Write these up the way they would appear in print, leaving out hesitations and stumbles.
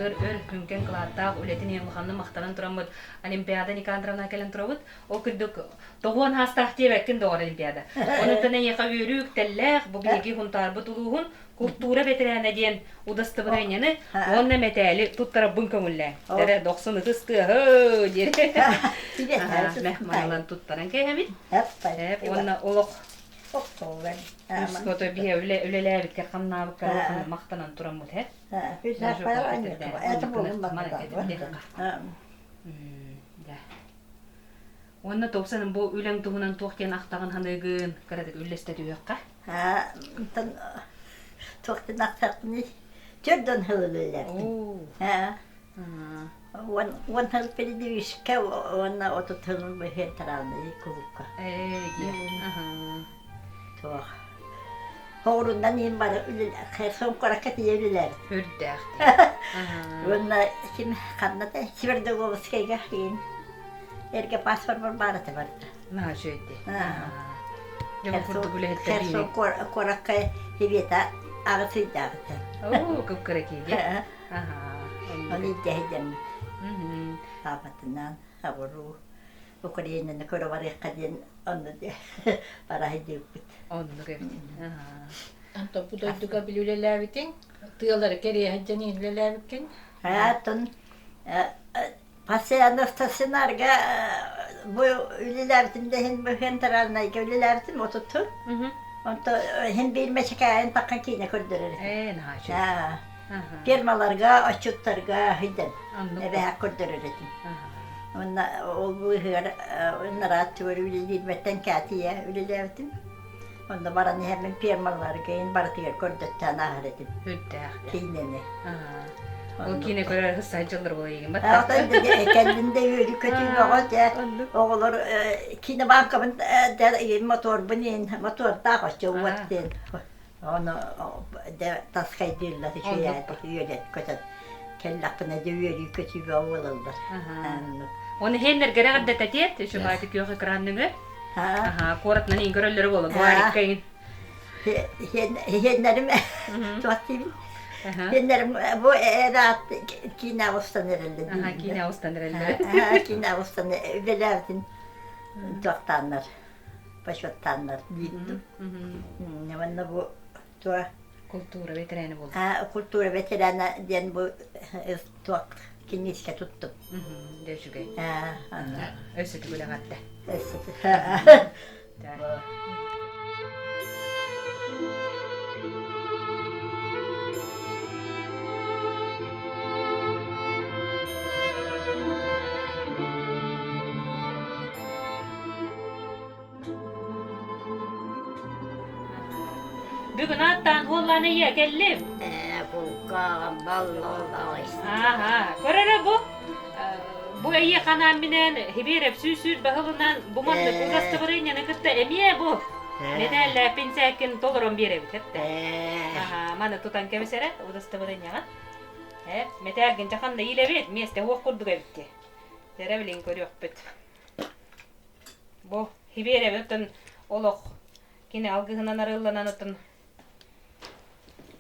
култууратыгар өр күҥкэн кылааттаах үлэтин иһин улаханнык махтанан тураммыт Олимпиада Никандровна кэлэн турабыт. Ол курдук тоҕуон хаастаах диэбэккин доҕор Олимпиада. Онуттан эйиэхэ үөрүү үктэллээх бу биһиги Хунтаарбыт улууһун култуура бэтэрээнэ диэн удастыбырыанньаны уонна мэтээли туттарарбын көҥүллээн. Эрэ дохсун ытыс тыаһы диэн. Мэх туттаран кээһэбит. Уонна олох Ото биһэ үлэлээбиккэр хамнаабыккар махтанан тураммыт һэ. Уонна топсан бу үлэҥ туһунан туох диэн ахтаҕын ханыгын кыратык үллэстэ түһүөххэ. Онтон туох диэн ахтахпыный? Төрдөн сыл үлэлээбитим. Уон сыл передвижка уонна 30 сылын быһыан тараанный кулуупка. Туох. Хоҕурунан иһин бары Херсон куоракка тиийэ үлэлээбит. Үрдээх. Уонна ким ханна да Севердоговскайга иин эргэ паспорт баар этэ барыта. Наһаа үчүгэй Дьэ бу курдук үлэһиттэр Херсон куоракка Хивета аҕыс ыйдааҕыта. Оо, кып-кыра киһи. Оны илдьэһидэммит. Паапатынаан абыруу Украинаны көрө барыахха диэн онно бара сылдьыбыппыт. Оннук эбит. Антон бу дойдуга били үлэлээбитиҥ, тыалары кэрийэ сылдьан үлэлээбиккин? Антон постоянно стационарга бу үлэлээбитим да иһин бу центральнайга үлэлээбитим отуттун. Онто иһин биир мэчэкээйин таххан киинэ көрдөрөр. Ээ, наһаа үчүгэй. Фермаларга, отчуттарга сылдьан эбэһээк көрдөрөр этим. Уонна ол быыһыгар нараат түгэр үлэлиирбэттэн кээтийэ үлэлээбитим. Онно баран иһэммин фермаларга иһин барытыгар көрдөттөөн ааһар этим. Үрдээх. Киинэни. Ол киинэ көрөр сылдьаллар буолайыгын баттах. Кэллин да үөрүү көтүү бөҕө дьэ оҕолор кинобанкабын моторбун иһин мотордаах оччо уот диэн Ону дьэ таскайдыыллар үчүгэйдик үөрэн көтөн кэллэхпинэ дьэ үөрүү көтүүгэ буолаллар. Оны хеннер гэрэ эрдэтэтиэт үчүгэйдик күөх экран нөҥүө. Аха, куоратынан иин көрөллөрө буола гуарикка иин. Хеннерим туох диибин? Хеннерим бу эраат киинэ устан эрэллэр. Аха, киинэ устан эрэллэр. Киинэ устан үлэлээбитин туохтааннар. почеттааннар диирдим. Манна бу туа Култуура бэтэрээнэ буолла. культура бэтэрээнэ диэн бу туох киниискэ туттум. Дьэ үчүгэй. Өссө түгүл эҕэрдэ. Өссө Бүгүн ааттаан уоллаан ийэ кэллим. Ээ, кулгааҕым баллоолоҕой. Ааха, көр эрэ бу. Бу эйиэ ханаан минээн Хибиэрэп сүүс баһылынан бу маннык удастабырыанньаны кытта эмиэ бу мэтээллээппин сээккин толорон биэрэбит эттэ. Аха, маны тутан кэбис эрэ удастабырыанньаҕын. Э, мэтээлгин дьаханна иилэбит, миэстэ уох курдук эбит Дэрэ билин көрүөхпүт. Бу Хибиэрэби оттон олох кини алгыһынан арыалланан оттон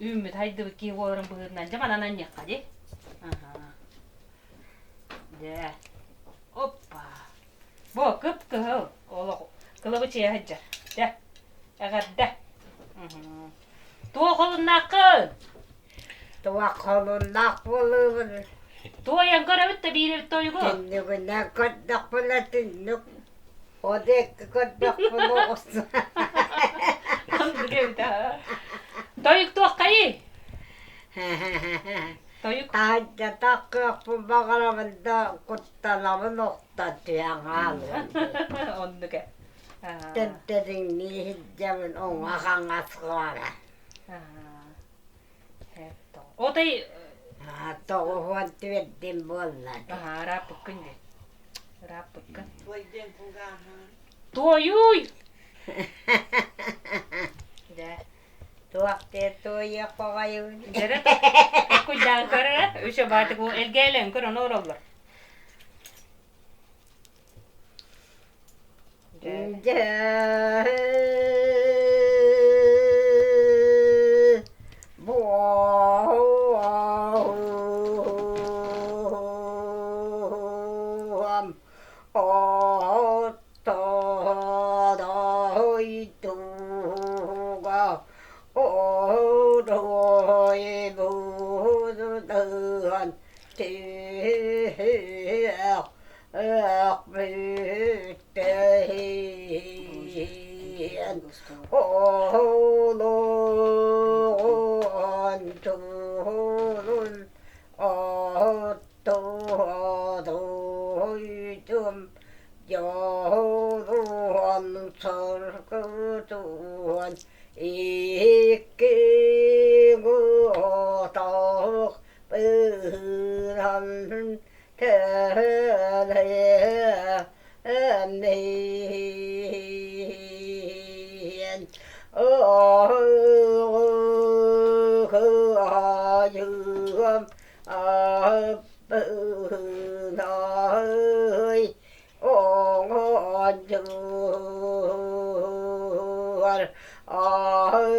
үүммүт хайдыбыт киһи буоларын быһыытынан дьэ манан анньыахха дии. Аха. Дьэ. Оппа. Бу кып-кыһыл олох кылабычыйа сылдьар. Дьэ. Эҕэрдэ. Туох холуннааххын? Туох холуннаах буолуубун? Туойан көрөбүт да биир эбит тойугу. Түннүгүнэн көрдөхпүнэ түннүк, одекки көрдөхпүнэ оҕус. Оннук эбит аа. Тойук туоххайый? Тойук. Таһырдьа таххыахпын баҕарабын да куттанабын охтон түһэн хаалыам. Оннук ээ. Тэмтэриҥнии сылдьабын уҥа-хаҥас хаара. Отой 94 буолла. Аһаа, ырааппыккын дии. Ырааппыккын. Туойууй! Дьэ. Туох диэн туойуох баҕайыбын. Дьэрэ куйдаан көр эрэ. Үчө баатык элгээлэн көр ону ороллор. Дьэ. Бу. Оттоодойдуга оройбутунан түһүөх бүтэһин олоҕун туһун Оттоодойдум дьолуон соргутуон икки отох быһан төлөммин Оҕуһаайыам Аппыһынай оҥоонньуур аһыктыыр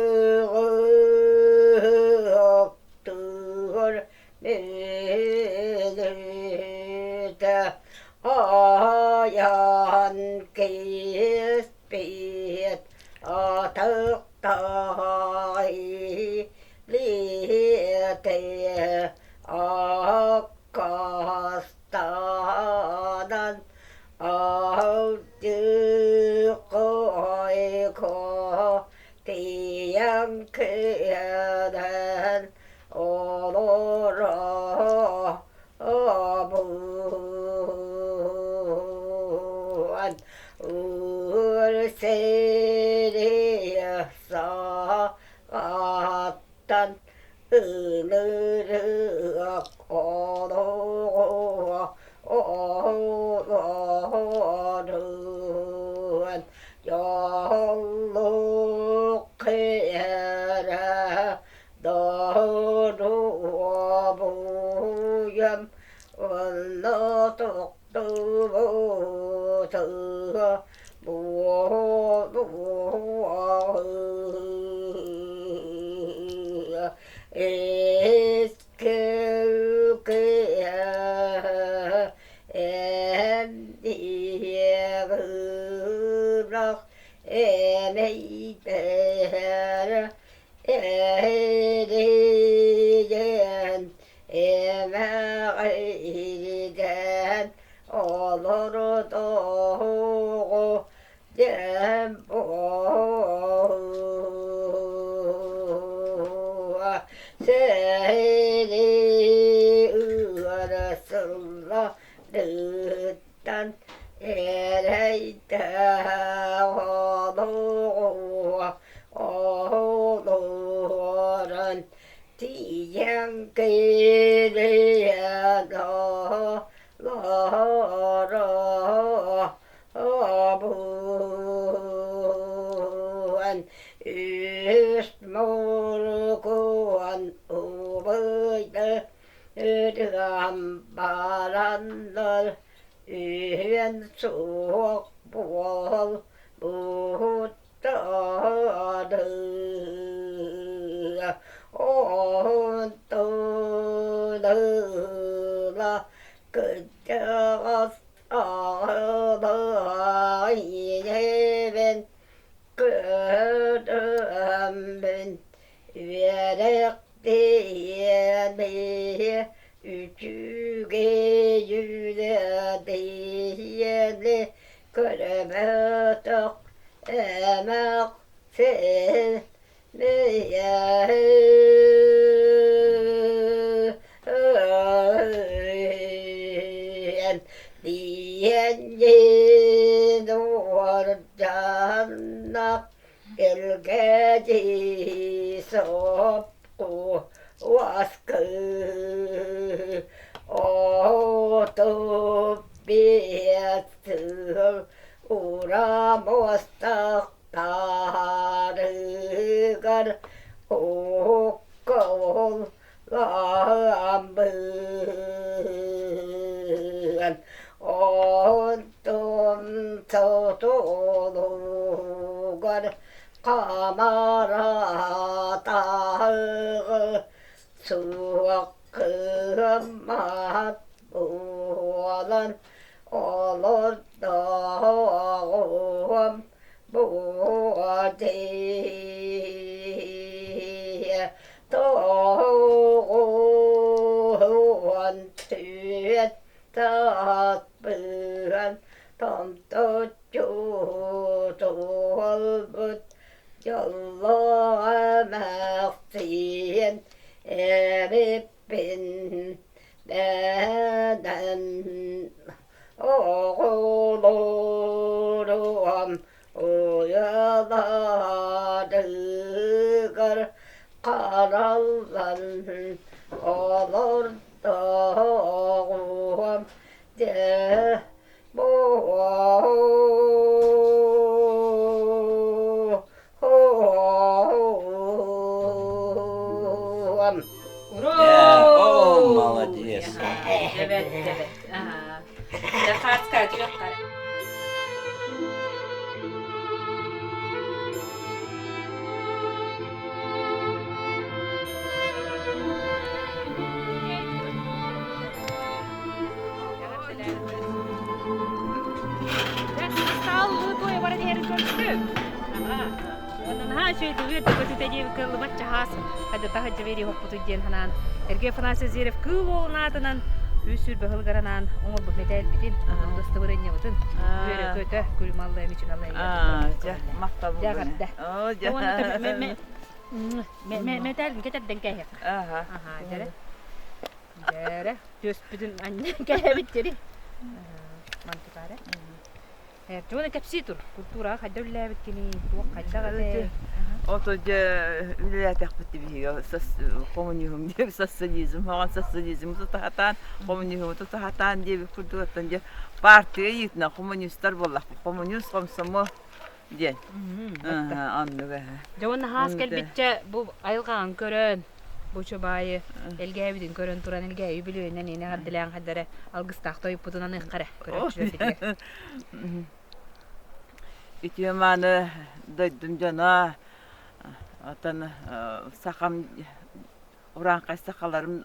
мүлүтэ айан киспит атахтай лиэтэ Аккаастанан алдьархайга тиийэн кэлэн олоробун. Өр саҕаттан ынырык олоҕо олорон дьоллук эрэ доруобуйам онно тохтубута Эмэҕирдэн олордоҕу дьэм буола сэрии ыар сылларыттан эрэйдээх олоҕу олорон тиийэн кэлиэн Лоробуон үс мургуон убайда ырыам бараннар үһүөн суох буол буттары онтула Кырдьаҕас аҕалай ийэбин көрөммүн үөрэхтиэни үчүгэй үлэтиэни көрөмөтөх эмээхсин Ура Таарыгар уккол ламбыан онтон сотолугар хамаратааҕы суох кыаммат буолан. Олордоҕум бу дьиэ тоҕуон түөт таспыан томточчу туолбут дьоллоох эмээхсин эбиппин бэдэн оҕолорум уйаларыгар хараллан олордоҕум дьэ Ура! О, молодец! Evet, evet. Aha. Эргэ Афанасий Зверев кыыл уолун аатынан үс сүр баһылыгаранаан оҥорбут мэтээлбитин, удостоворениябытын үөрэ-көтө күлүмаллая мичиналлая Мэтээлин кэтэрдэн кээһиэххэ. Аха, дьэрэ. Дьэрэ. Түөспүтүн анньан кээбит дьэри. Мантыкаара. Тугу кэпсии тур. Культураҕа хайда үлэлээбит кини, туох хайдах этэ? Ото дьэ үлэлээтэхпит биһиги коммунизм диэбит социализм оҕон социализм тутаһатаан коммунизму тутаһатаан диэбит курдук оттон дьэ партия ыйыытынан коммунистар буоллахпыт коммунист комсомол диэн оннук Дьэ уонна хаас кэлбиччэ бу айылҕаҕын көрөн бу чубаайы элгээбитин көрөн туран элгээйи бүлүөнэн ине эҕэрдэлээн хайдары алгыстаах тойуппутунан ыххара көрөөччүлэрбитигэр Үтүө мааны дойдум дьоно отон сахам урааҥхай сахаларым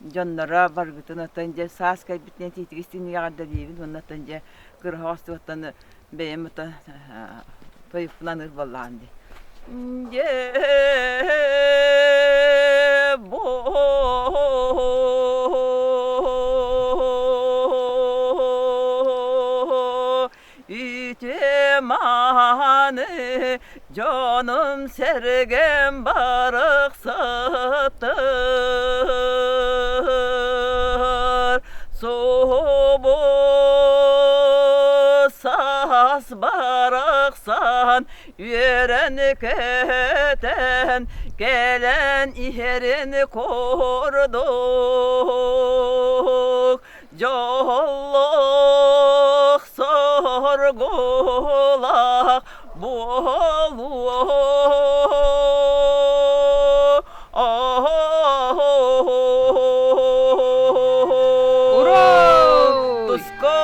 дьонноро баргытын оттон дьэ саас кэлбитинэн тиитигис тиҥнигэ эҕэрдэлиибин уонна оттон дьэ кыраһа оҕустубаттан бэйэм оттон тойукпун аныыр буоллаҕым дии. Дьэ бу Үтүө мааны дьонум-сэргэм барахсаттар Субу саас барахсан үөрэн-көтөн кэлэн иһэрин курдук Дьоллоох соргулаах буолуо Ура! Туско!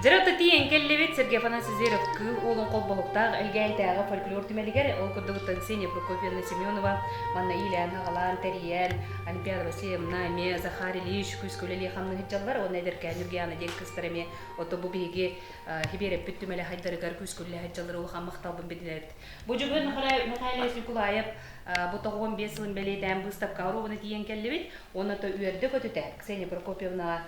Дьэ, тиийэн кэллибит Сергей Афанасьевич Зверев кыыл уолун холбоһуктаах Элгээйитээҕи фольклор түмэлигэр ол курдук Ксения Прокопьевна Семенова манна иилээн-аҕалаан тэрийэн Олимпиада Васильевна эмиэ Захар Ильич күүскэ үлэлии хамныы сылдьаллар уонна эдэркээн Ньургуйаана диэн кыыстар эмиэ ото бу биһиги Хибиэрэппит түмэлэ хайдарыгар күүскэ үлэлэһэ сылдьаллар улахан махталбын биллэрэбит. Бу бүгүн Михаил Николаев бу 95 сылын бэлиэтээн быыстапкаҕа оруобуна тиийэн кэллибит уонна то үөрдэ-көтүтэ Ксения Прокопьевнаҕа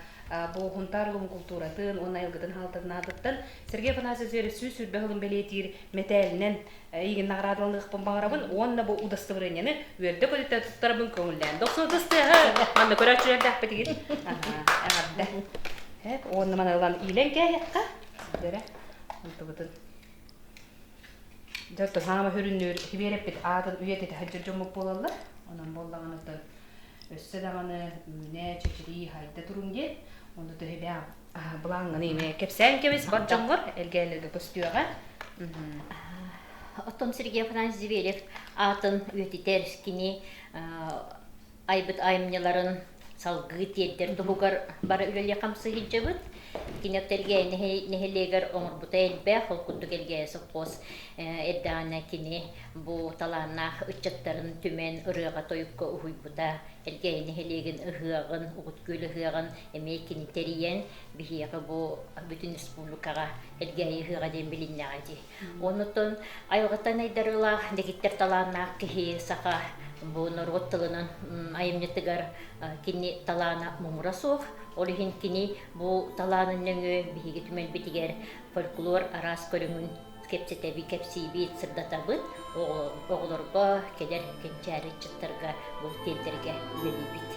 бу Хунтаар улууһун култууратын уонна айылгытын хаалтатын аатыттан Сергей Афанасьевич 120 сылын бэлиэтиир мэтээлинэн эйигин наҕараадаланыахпын баҕарабын уонна бу удостоверениены үөрдэ-көтүтэ туттарабын көҥүллээн дохсун ытыс тыаһа манна көрөөччүлэрдээхпитигит эҕэрдэ уонна маны ылан иилэн кээһиэххэ дэрэ онтубутун Дьэ, оттон хаама сүрүннүүр Сибиэрэппит аатын үйэтитэ сылдьар дьоммут буолаллар. Онон буоллаҕына оттон өссө даҕаны үүнэ, чэчирии, хайда туруҥ диэн. Онно төһө былааҥҥаны эмиэ кэпсээн кэбис бар дьоҥҥор элгээлэргэ көстүөҕэ. Оттон Сергей Афанасьевич Зверев аатын үйэтитэр кини айбыт айымньыларын салгыы тиэрдэр туһугар бары үлэлии-хамсыы сылдьабыт. Кини Элгээйи нэһилиэгэр оҥорбута элбэх, ол курдук Элгээйи сопхуос эрдэҕинэ кини бу талааннаах ыччаттарын түмэн ырыаҕа-тойукка уһуйбута. Элгээйи нэһилиэгин ыһыаҕын, Угут Күөл ыһыаҕын эмиэ кини тэрийэн, биһиэхэ бу бүтүн республикаҕа Элгээйи ыһыаҕа диэн билиннэҕэ дии. Оннуттан айылҕаттан айдарыылаах, дэгиттэр талааннаах киһи саха бу норуот тылынан айымньытыгар кини талаана муҥура суох. Ол иһин кини бу талаанын нөҥүө биһиги түмэлбитигэр фольклор араас көрүҥүн кэпсэтэбит, кэпсиибит, сырдатабыт, оҕолорго, кэлэр кэнчээри ыччаттарга бу тиэрдэргэ үлэлиибит.